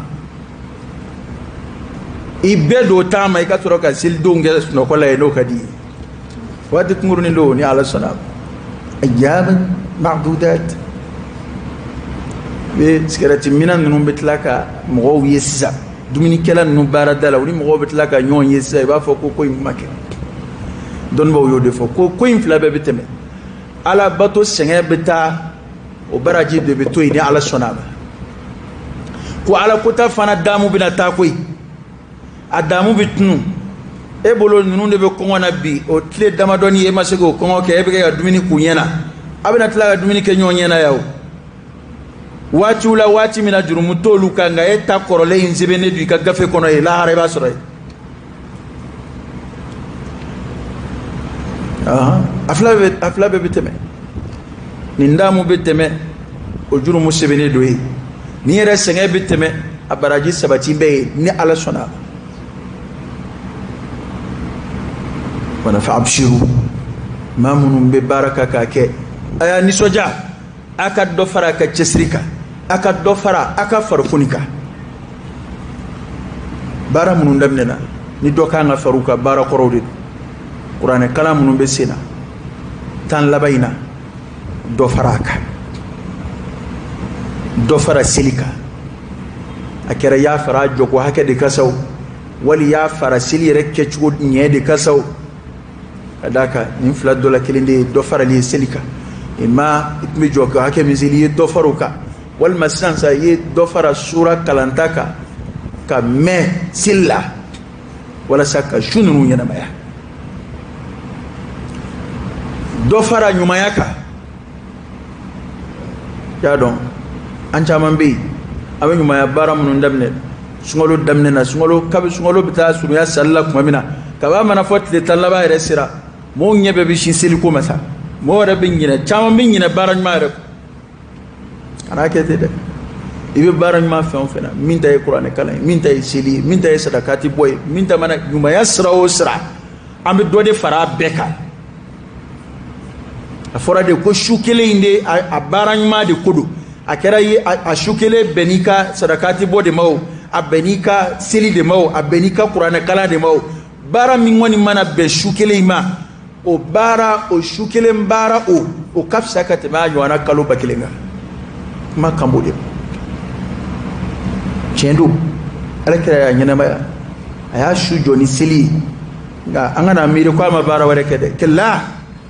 i bɛɛ don tan ma, i ka sɔrɔ ka selidenw kɛ sunɔgɔ la yen, n'o ka di ye. Waati kunkurunin don, ni Ala sɔnna. Ayyaman ma'dudat. Bɛ sigɛrɛti minna ninnu bɛ tila ka mɔgɔw ye sisan, dumunikɛla ninnu baarada la, u ni mɔgɔw bɛ tila ka ɲɔgɔn ye sisan, i b'a fɔ ko ko in ma kɛ. Dɔnnibaaw y'o de fɔ ko ko in fila bɛɛ bɛ tɛmɛ. Ala bato sɛgɛn bɛ taa, o baraji de bɛ to yen ni Ala sɔnna a ma. Ko Ala kota fana daamu bɛna taa koyi, a daamu bɛ tunu. E bolo ninnu de bɛ kɔngɔ na bi, o tile damadɔni e ma se k'o kɔngɔ kɛ, e bɛ kɛ ka dumuni k'u ɲɛna, a bɛna tila ka dumuni kɛ ɲɔgɔn ɲɛna yan o. Waatiw la, waati min na jurumu t'olu kan, nka e ta kɔrɔlen in sɛbɛnnen don i ka gafe kɔnɔ yen, lahara i b'a sɔrɔ yen. A fila bɛɛ bɛ tɛmɛ. Nin daamu bɛ tɛmɛ, o jurumu sɛbɛnnen don yen. Nin yɛrɛ sɛgɛn bɛ tɛmɛ, a baraji sabati bɛ yen ni Ala sɔnna. Wala fa abshiru, maa minnu bɛ baara kan k'a kɛ, a y'a nisɔndiya, a ka dɔ fara a ka cɛsiri kan, a ka dɔ fara a ka farifoni kan. Baara minnu daminɛna, ni dɔ kan ka fara u ka baara kɔrɔw de don. Kuranɛ kalan minnu bɛ sen na 10 laban in na, dɔ fara a kan, dɔ fara seli kan. A kɛra i y'a fara a jɔko hakɛ de kan sa o, wali i y'a fara seli yɛrɛ kɛcogo ɲɛ de kan sa o. Ka d'a kan nin fila dɔ la kelen de ye dɔ farali ye seli kan. I ma i tun bɛ jɔ ka hakɛ min seli, i ye dɔ fara o kan, walima sisan sa i ye dɔ fara sura kalanta kan ka mɛn seli la, walasa ka su ninnu ɲɛnamaya. Dɔ fara ɲumanya kan. Y'a dɔn an caman bɛ yen, an bɛ ɲumanya baara minnu daminɛ sunkalo daminɛ na, sunkalo kabi sunkalo bɛ taa surunya sali la tuma min na, kaba mana fɔ tile 10 laban yɛrɛ sera, mɔgɔw ɲɛ bɛɛ bɛ sin seliko ma sa, mɔgɔw yɛrɛ bɛ ɲinɛ, caman bɛ ɲinɛ baara ɲuman yɛrɛ kɔ. Kan'a kɛ ten dɛ. I bɛ baara ɲuman fɛn o fɛn na, min ta ye kuranɛ kalan ye, min ta ye seli ye, min ta ye sadakati bɔ ye, min ta mana ɲumanya sira o sira, an bɛ dɔ de fara a bɛɛ kan. A fɔra de ko su kelen in de a baara ɲuman de ko don. A kɛra ye a su kelen bɛn n'i ka sadakati bɔ de ma o, a bɛn n'i ka seli de ma o, a bɛn n'i ka kuranɛ kalan de ma o, baara min kɔni mana bɛn su kelen in ma, o baara, o su kelen baara, o ka fisa ka tɛmɛ a ɲɔgɔnna kalo 1000 kan. Kuma kan b'o de ma. Tiɲɛ don, Ala kira y'a ɲɛnamaya, a y'a su jɔ ni seli ye, nka an kana miiri ko a ma baara wɛrɛ kɛ dɛ. Kɛlɛ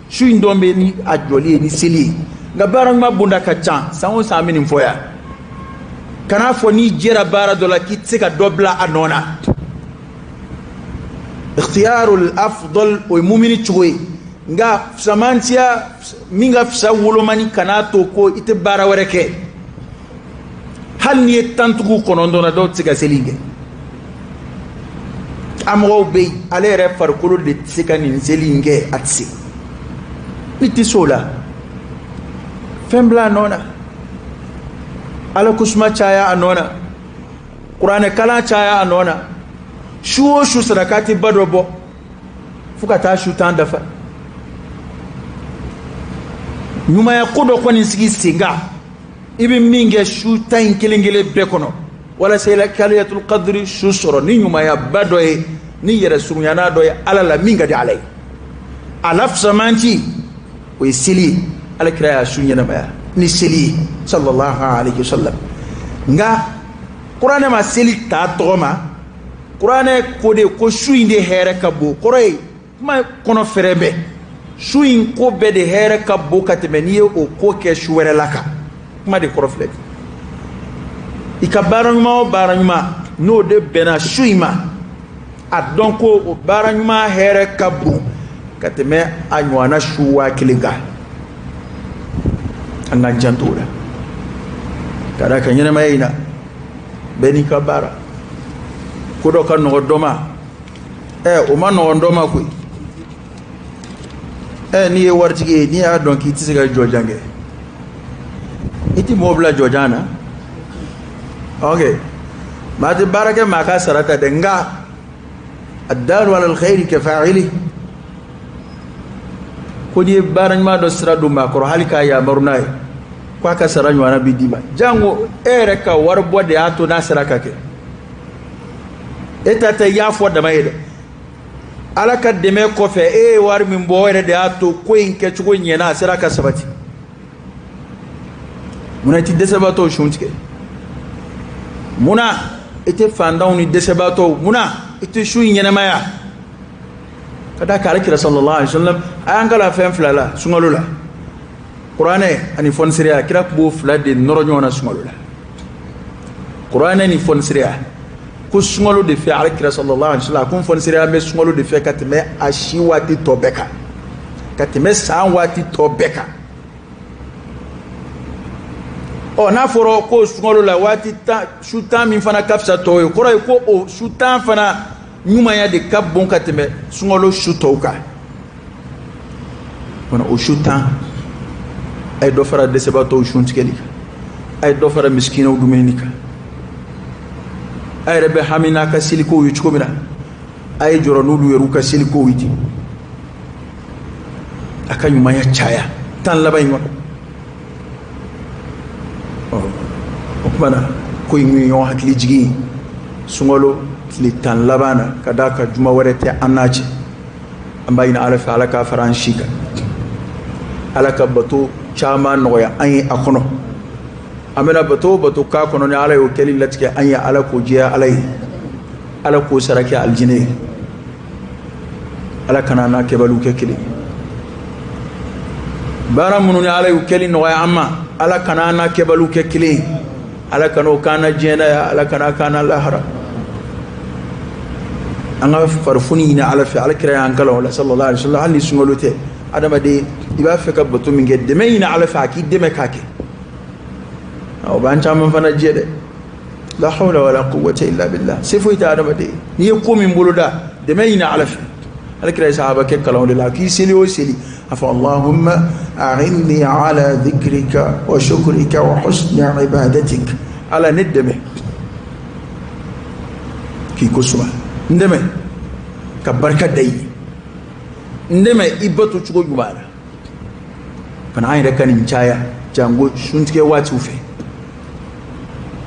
su in dɔn bɛ ni a jɔli ye ni seli ye, nka baara ɲuman bonda ka ca. San o san an bɛ nin fɔ yan. Kan'a fɔ n'i jɛra baara dɔ la k'i tɛ se ka dɔ bila a nɔ na. Ikhtiyarul afdal, o ye mumini cogo ye, nka fisamantiya min ka fisa wolomani, kan'a to ko i tɛ baara wɛrɛ kɛ. Hali n'i ye tantugu 9 na, dɔw tɛ se ka seli kɛ. A mɔgɔw bɛ yen, ale yɛrɛ farikolo de tɛ se ka nin seli in kɛ, a tɛ se. N'i tɛ se o la, fɛn bila a nɔ na. Ala kosuma caya a nɔ na, kuranɛ kalan caya a nɔ na, su o su sarakati ba dɔ bɔ fo ka taa su 10 dafa. Ɲumanya ko dɔ kɔni sigi sen kan, i bɛ min kɛ su 10 in kelen kelen bɛɛ kɔnɔ, walasa i ka Laylatul Qadri su sɔrɔ ni ɲumanya ba dɔ ye, ni yɛrɛ surunyana dɔ ye Ala la min ka di Ala ye. A la fisamanci, o ye seli ye. Ala kira y'a su ɲɛnamaya ni seli ye, sallallahu alaihi wasallam. Nka kuranɛ ma seli ta tɔgɔ ma. Kuranɛ ko de ko su in de hɛrɛ ka bon. Kɔrɔ ye kuma kɔnɔ fɛrɛ bɛɛ, su in ko bɛɛ de hɛrɛ ka bon ka tɛmɛ n'i ye o ko kɛ su wɛrɛ la kan. Kuma de kɔrɔ filɛ. I ka baara ɲuman o baara ɲuman, n'o de bɛnna su in ma, a dɔn ko o baara ɲuman hɛrɛ ka bon ka tɛmɛ a ɲɔgɔnna su 1000 kan. An k'an janto o la, ka d'a kan ɲɛnamaya in na, bɛɛ n'i ka baara. Ko dɔ ka nɔgɔn dɔ ma, o ma nɔgɔn dɔ ma koyi. N'i ye waritigi ye, n'i y'a dɔn k'i tɛ se ka jɔjan kɛ, i ti mɔgɔ bila jɔjan na. Ok, maa tɛ baara kɛ maa ka sara ta dɛ, nka addalu ala alkhairi ka fa'ili. Ko n'i ye baara ɲuman dɔ sira don maa kɔrɔ, hali k'a yamaru n'a ye k'a ka sara ɲɔgɔnna bi d'i ma, jango e yɛrɛ ka wari bɔ de y'a to n'a sera ka kɛ. E ta tɛ i y'a fɔ dama ye dɛ, Ala ka dɛmɛ kɔfɛ e ye wari min bɔ, o yɛrɛ de y'a to ko in kɛcogo ɲɛna, a sera ka sabati. Munna i ti dɛsɛbaatɔw sun tigɛ? Munna i tɛ fantanw ni dɛsɛbaatɔw? Munna i tɛ su in ɲɛnamaya? Ka d'a kan Alakira sallallahu alaihi wasallam a y'an kalan fɛn fila la sunkalo la, kuranɛ ani fɔnisireya. Kira tun b'o fila de nɔrɔ ɲɔgɔn na sunkalo la, kuranɛ ni fɔnisireya. Ko sunkalo de fɛ Alakira sallallahu alaihi wasallam, a ko fɔnisireya bɛ sunkalo de fɛ ka tɛmɛ a si waati tɔ bɛɛ kan, ka tɛmɛ san waati tɔ bɛɛ kan. Ɔ, n'a fɔra ko sunkalo la waati 10, su 10 min fana ka fisa tɔw ye, kɔrɔ ye ko o su 10 fana ɲumanya de ka bon ka tɛmɛ sunkalo su tɔw kan. O su 10, a ye dɔ fara dɛsɛbaatɔw sun tigɛli kan, a ye dɔ fara misikinɛw dumuni kan. A yɛrɛ bɛ hami n'a ka selikow ye cogo min na, a ye jɔrɔ n'olu yɛrɛw ka selikow ye ten. A ka ɲumanya caya 10 laban in kɔnɔ. O tuma na ko in ye ɲɔgɔn hakili jigin ye sunkalo tile 10 laban na, ka d'a kan juma wɛrɛ tɛ an n'a cɛ. An b'a ɲini Ala fɛ, Ala k'a fara an si kan, Ala ka bato caman nɔgɔya an ye a kɔnɔ. An bɛna bato o bato k'a kɔnɔ, ni Ala y'o kɛli latigɛ an ye, Ala k'o jɛya Ala ye, Ala k'o sara kɛ alijinɛ ye. Ala kana an n'a kɛbaliw kɛ kelen. Baara minnu ni Ala y'u kɛli nɔgɔya an ma, Ala kana an n'a kɛbaliw kɛ kelen ye. Ala kana o k'an na diɲɛ na yan, Ala kana k'an na lahara. An ka farifoni ɲini Ala fɛ. Ala kira y'an kalan o la sallallahu alaihi wasallam. Hali ni sunkalo tɛ, adamaden i b'a fɛ ka bato min kɛ, dɛmɛ ɲini Ala fɛ a k'i dɛmɛ k'a kɛ. O b'an caman fana jɛ dɛ. La hawla wala quwwata illa billah. Se foyi tɛ adamaden. N'i ye ko min boloda, dɛmɛ ɲini Ala fɛ. Ala kira ye sahaba kɛ kalan o de la, k'i seli o seli, a fɔ Allahumma a'inni ala dhikrika wa shukrika wa husni ibadatik. Ala ne dɛmɛ k'i ko suma, n dɛmɛ ka barika da i ye, n dɛmɛ i bato cogo ɲuman na. Bana an yɛrɛ ka nin caya jango suntigɛ waatiw fɛ.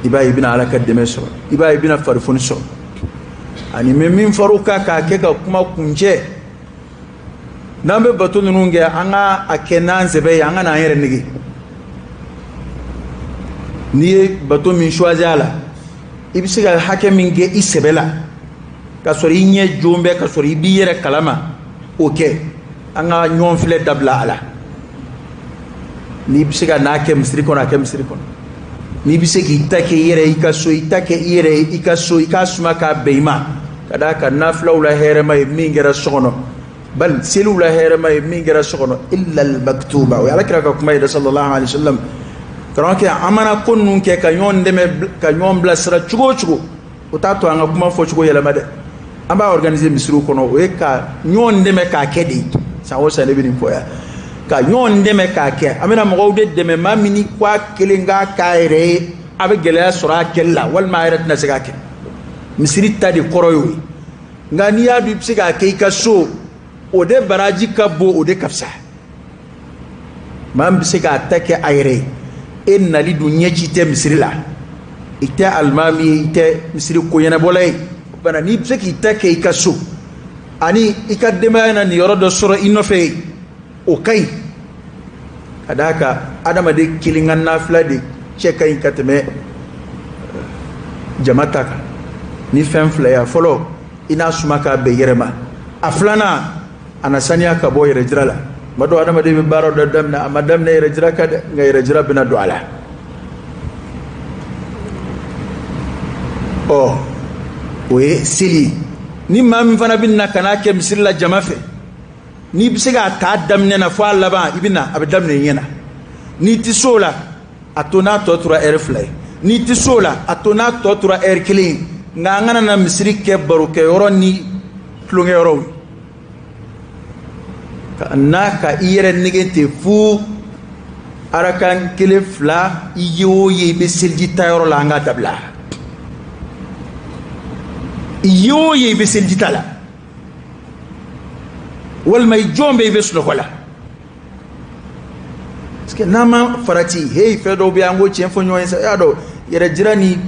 I b'a ye i bɛna Ala ka dɛmɛ sɔrɔ, i b'a ye i bɛna farifoni sɔrɔ. Ani n bɛ min far'o kan k'a kɛ ka kuma kuncɛ, n'an bɛ bato ninnu kɛ, an ka a kɛ n'an sɛbɛ ye, an ka n'an yɛrɛ nege. N'i ye bato min choisi a la, i bɛ se ka hakɛ min kɛ i sɛbɛ la k'a sɔrɔ i ɲɛ joon bɛ, k'a sɔrɔ i b'i yɛrɛ kalama, o kɛ. An ka ɲɔgɔn filɛ dabila a la. N'i bɛ se ka n'a kɛ misiri kɔnɔ, a kɛ misiri kɔnɔ. N'i bɛ se k'i ta kɛ i yɛrɛ i ka so, i ta kɛ i yɛrɛ ye i ka so, i k'a suma k'a bɛn i ma. Ka d'a kan nafilaw la hɛrɛma ye min kɛra so kɔnɔ, bali seliw la hɛrɛma ye min kɛra so kɔnɔ, illa al-maktuba. O ye Ala kira ka kuma ye dɛ, sallallahu alaihi wa sallam. Karamɔgɔkɛ, an mana ko ninnu kɛ ka ɲɔgɔn dɛmɛ, ka ɲɔgɔn bilasira cogo o cogo, o t'a to an ka kuma fɔcogo yɛlɛma dɛ. An b'a organiser misiriw kɔnɔ, o ye ka ɲɔgɔn dɛmɛ k'a kɛ de. San o san ne bɛ nin fɔ yan, ka ɲɔgɔn dɛmɛ k'a kɛ. An bɛna mɔgɔw de dɛmɛ, maa min ni ko a kelen k'a k'a yɛrɛ ye, a bɛ gɛlɛya sɔrɔ a kɛli la, walima a yɛrɛ tɛna se k'a kɛ. Misiri ta de kɔrɔ y'o ye. Nka n'i y'a dɔn i bɛ se k'a kɛ i ka so, o de baraji ka bon, o de ka fisa. Maa min bɛ se k'a ta kɛ a yɛrɛ ye, e nali dun ɲɛci tɛ misiri la, i tɛ alimami ye, i tɛ misiri koɲɛnabɔla ye. Bana n'i bɛ se k'i ta kɛ i ka so, ani i ka denbaya na niyɔrɔ dɔ sɔrɔ i nɔfɛ yen, o ka ɲi. Ka d'a kan adamaden kelen ka nafila de cɛ ka ɲi ka tɛmɛ jama ta kan. Ni fɛn fila ye, a fɔlɔ, i n'a suma k'a bɛn yɛrɛ ma. A filanan, a na saniya ka bɔ yɛrɛ jira la. Tuma dɔw adamaden bɛ baara dɔ daminɛ, a ma daminɛ yɛrɛ jira kan dɛ, nka yɛrɛ jira bɛna don a la. Ɔ o ye seli ye. Ni maa min fana bɛ na ka n'a kɛ misiri la jama fɛ, n'i bɛ se k'a ta daminɛ na fo a laban, i bɛ na, a bɛ daminɛ i ɲɛ na. N'i tɛ se o la, a to n'a tɔ tora ɛri 2 ye. N'i tɛ se o la, a to n'a tɔ tora ɛri 1 ye. Nka an kana na misiri kɛ barokɛyɔrɔ ni tulonkɛyɔrɔw ye. Ka n'a ka i yɛrɛ nege ten fu, arakan 1 2, i ye o ye i bɛ seliji ta yɔrɔ la, an k'a dabila. I ye o ye i bɛ seliji ta la, walima i jɔn bɛ i bɛ sunɔgɔ la. Parce que n'an ma farati, hey, fɛn dɔw bɛ yen, an k'o tiɲɛ fɔ ɲɔgɔn ye sa. I y'a dɔn, yɛrɛ jira ni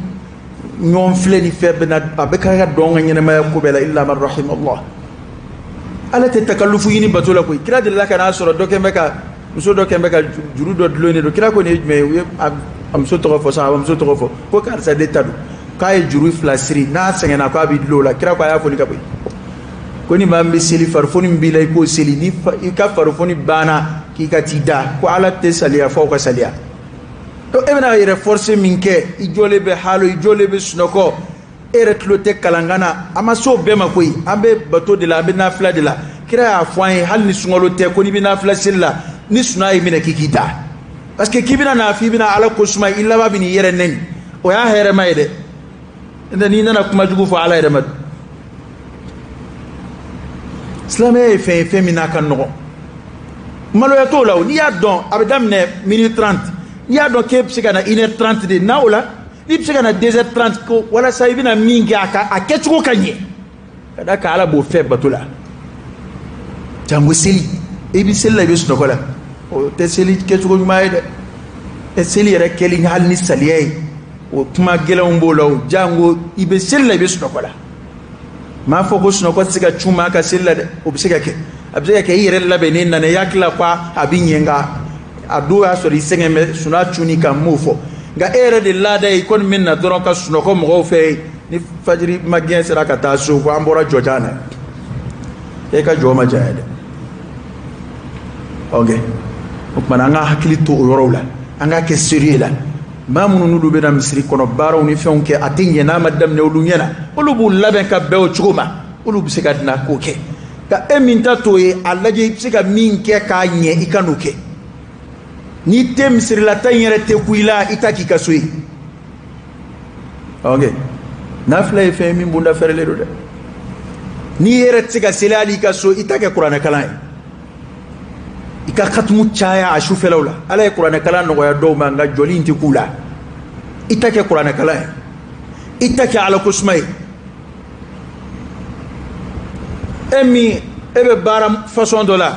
ɲɔgɔn filɛ ni fɛn bɛɛ na, a bɛ ka dɔn ka ɲɛnɛmaya ko bɛɛ la, illa man rahim Allah. Ala tɛ takalufu ɲini bato la koyi. Kira delila ka n'a sɔrɔ dɔ kɛn bɛ ka muso dɔ kɛn bɛ ka juru dɔ dulon don. Kira ko nin ye jumɛn ye? U ye a muso tɔgɔ fɔ sisan, a muso tɔgɔ fɔ ko karisa de ta don, k'a ye juru 2 siri, n'a sɛgɛnna k'a b'i dulon o la. Kira ko a y'a foni ka bɔ yen. Ko ni maa min bɛ seli, farifoni min b'i la, i k'o seli. Ni i ka farifoni banna, k'i ka t'i da, ko Ala tɛ saliya f'aw ka saliya. Donc e bɛna yɛrɛ forcer min kɛ, i jɔlen bɛ halo, i jɔlen bɛ sunɔgɔ, e yɛrɛ tulo tɛ kalankan na. A ma s'o bɛɛ ma koyi. An bɛ bato de la, an bɛ nafila de la. Kira y'a fɔ an ye, hali ni sunkalo tɛ, ko n'i bɛ nafila seli la, ni sunɔgɔ y'i minɛ, k'i k'i da. Parce que k'i bɛna n'a fɔ i bɛna Ala ko suma, i laban bɛ n'i yɛrɛ nɛni. O y'a hɛrɛma ye dɛ. N'o tɛ n'i nana kuma jugu fɔ Ala yɛrɛ ma dun. Silamɛya ye fɛn ye, fɛn min n'a ka nɔgɔn. Maloya t'o la o. N'i y'a dɔn, a bɛ daminɛ minuit 30. N'i y'a dɔn k'e bɛ se ka na une heure trente de na o la, n'i bɛ se ka na deux heures trente ko walasa i bɛna min kɛ, a ka a kɛcogo ka ɲɛ. Ka d'a kan Ala b'o fɛ bato la. Jango seli, i bɛ seli la, i bɛ sunɔgɔ la, o tɛ seli kɛcogo ɲuman ye dɛ. Ɛ seli yɛrɛ kɛli hali ni saliya ye, o kuma gɛlɛnw b'o la o. Jango i bɛ seli la, i bɛ sunɔgɔ la. M'a fɔ ko sunɔgɔ tɛ se ka cun maa ka seli la dɛ, o bɛ se ka kɛ. A bɛ se ka kɛ i yɛrɛ labɛnnen nana, i hakili la ko a bɛ ɲɛ, nka a don y'a sɔrɔ i sɛgɛn bɛ sunɔgɔ cunni kan, n m'o fɔ. Nka e yɛrɛ de laada ye, i kɔni bɛ na dɔrɔn ka sunɔgɔ mɔgɔw fɛ yen, ni fajiri magɛn sera ka taa so, ko an bɔra jɔjan na, e ka jɔ ma janya dɛ. Ok, o tuma na an ka hakili to o yɔrɔw la, an k'a kɛ sérieux la. Maa minnu n'olu bɛna misiri kɔnɔ baaraw ni fɛnw kɛ, a tɛ ɲɛ n'a ma daminɛ olu ɲɛ na, olu b'u labɛn ka bɛn o cogo ma, olu bɛ se ka na k'o kɛ. Nka e min ta t'o ye, a lajɛ i bɛ se ka min kɛ k'a ɲɛ, i ka n'o kɛ. N'i tɛ misirilata in yɛrɛ tɛ ku i la, i ta k'i ka so ye. Ok, nafila ye fɛn ye min bonda fɛrɛlen don dɛ. N'i yɛrɛ tɛ se ka seli hali i ka so, i ta kɛ kuranɛ kalan ye. I ka katumu caya a sufɛlaw la. Ala ye kuranɛ kalan nɔgɔya dɔw ma, nka jɔli in tɛ k'u la. I ta kɛ kuranɛ kalan ye, i ta kɛ Ala ko suma ye. E min e bɛ baara fasɔn dɔ la,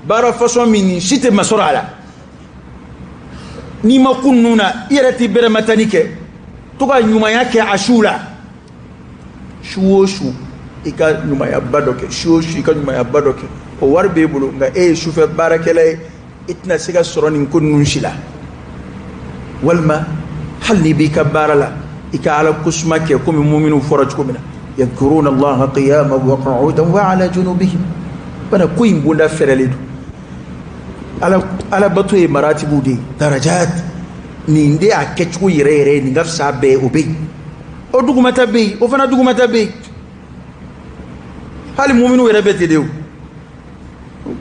baara fasɔn min nin si tɛ masɔrɔ a la, N'i ma ko ninnu na, i yɛrɛ t'i bɛrɛmatani kɛ, to ka ɲumanya kɛ a su la. Su o su i ka ɲumanyaba dɔ kɛ, su o su i ka ɲumanyaba dɔ kɛ. O wari b'e bolo, nka e ye sufɛ baarakɛla ye, i tɛna se ka sɔrɔ nin ko ninnu si la. Walima hali n'i b'i ka baara la, i ka ala kosuma kɛ komi muminu fɔra cogo min na, yadhkuruna allaha qiyaman wa qu'udan wa ala junubihim. Bana ko in bonda fɛrɛlen don. Ala bato ye maratibu de ye, darajat. Nin de y'a kɛcogo yɛrɛ yɛrɛ ye, nin ka fisa bɛɛ ye, o bɛ yen. O dugumata bɛ yen, o fana dugumata bɛ yen. Hali muminu yɛrɛ bɛ ten de o.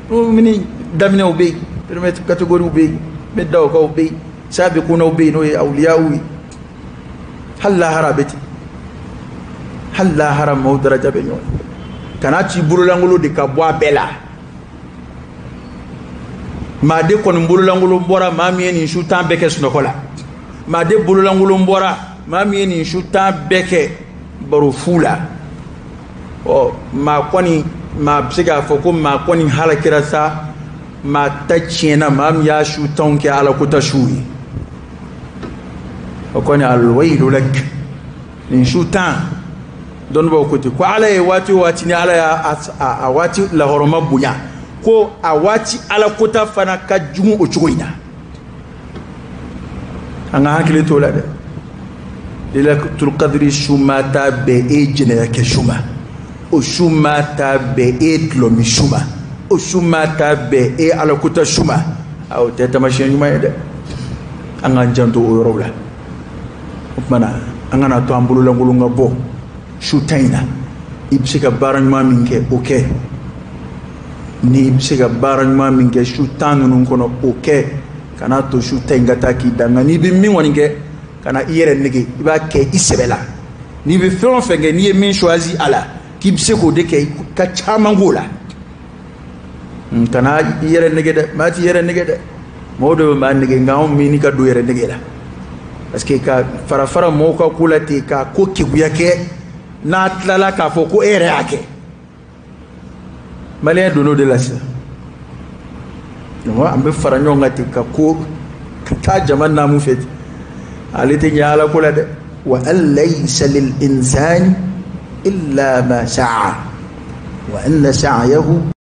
Mumini daminɛw bɛ yen, première catégorie bɛ yen, bɛ dawkaw bɛ yen, sabiqunaw bɛ yen, n'o ye awliyaw ye. Hali lahara bɛ ten, hali lahara maaw daraja bɛ ɲɔgɔn. Kana ci bololankolon de ka bɔ a bɛɛ la. Maa de kɔni bololankolon bɔra, maa min ye nin su 10 bɛɛ kɛ sunɔgɔ la. Maa de bololankolon bɔra, maa min ye nin su 10 bɛɛ kɛ baro fu la. Ɔ maa kɔni, maa bɛ se k'a fɔ ko maa kɔni halakira sa, maa ta tiɲɛna, maa min y'a su 10 kɛ ala kota su ye. O kɔni alwailu lak. Nin su 10, dɔnnibaaw ko ten ko ala ye waati o waati ni ala y'a a waati lahɔrɔma bonya, ko a waati ala kota fana ka jugu o cogo in na. An ka hakili t'o la dɛ. Lailatul qadri su ma taa bɛn e jɛnɛya kɛ su ma, o su ma taa bɛn e dulɔmi su ma, o su ma taa bɛn e alakota su ma. A o tɛ taamasiyɛn ɲuman ye dɛ. An k'an janto o yɔrɔw la. O tuma na an kana to an bololankolon ka bɔ su 10 in na. I bɛ se ka baara ɲuman min kɛ, o kɛ. N'i bɛ se ka baara ɲuman min kɛ su 10 ninnu kɔnɔ, o kɛ. Kana to su 10 in ka taa k'i dan. Nka n'i bɛ min kɔni kɛ, kana i yɛrɛ nege, i b'a kɛ i sɛbɛ la. N'i bɛ fɛn o fɛn kɛ, n'i ye min choisi a la, k'i bɛ se k'o de kɛ, i ka caman k'o la. Kana i yɛrɛ nege dɛ, maa t'i yɛrɛ nege dɛ. Mɔgɔw de bɛ maa nege, nka anw min ka don yɛrɛ nege la. Parce que ka fara fara mɔgɔw ka ko la ten, ka ko keguya kɛ, n'a tilala k'a fɔ ko e yɛrɛ y'a kɛ. Maliyɛn donn'o de la sisan. Donc an bɛ fara ɲɔgɔn kan ten ka ko ka taa jama naamu fɛ ten. Ale tɛ ɲɛ ala ko la dɛ. Wa an laysa lil insani illa ma sa'a wa anna sa'yahu.